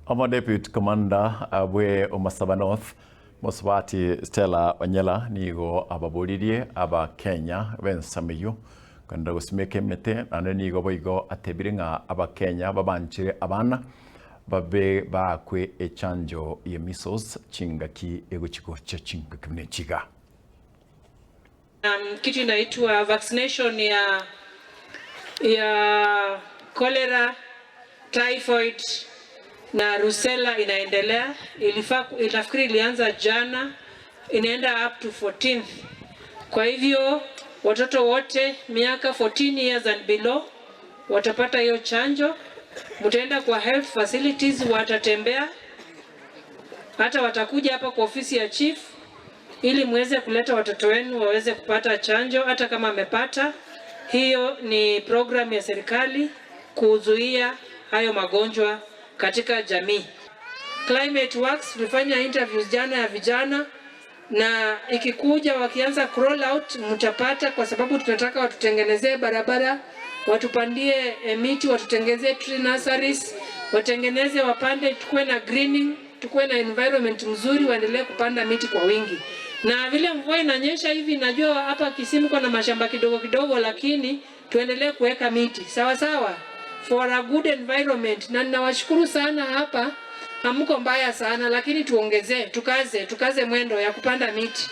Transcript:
Omo Deputy Commander bwe Omasaba North, Mosubati Stella Onyela nigo ababoririe Abakenya b'ensemo eyio kogenda gosimeka emete naende nigo boigo atebire ng'a Abakenya babanchire abana babe baakwe echanjo ye measles chingaki egochi gocha chingaki buna echi iga. Kitu inaitwa vaccination ya cholera, typhoid na rubella inaendelea. Ilifaa, nafikiri ilianza jana, inaenda up to 14th. Kwa hivyo watoto wote miaka 14 years and below watapata hiyo chanjo. Mtaenda kwa health facilities, watatembea, hata watakuja hapa kwa ofisi ya chief ili muweze kuleta watoto wenu waweze kupata chanjo, hata kama amepata. Hiyo ni program ya serikali kuzuia hayo magonjwa katika jamii. Climate Works tulifanya interviews jana ya vijana, na ikikuja wakianza roll out mtapata, kwa sababu tunataka watutengenezee barabara, watupandie miti, watutengenezee tree nurseries, watengeneze, wapande, tukuwe na greening, tukuwe na environment mzuri, waendelee kupanda miti kwa wingi. Na vile mvua inanyesha hivi, najua hapa Kisii mko na mashamba kidogo kidogo, lakini tuendelee kuweka miti sawa sawa, for a good environment. Na ninawashukuru sana hapa, hamko mbaya sana, lakini tuongezee, tukaze, tukaze mwendo ya kupanda miti.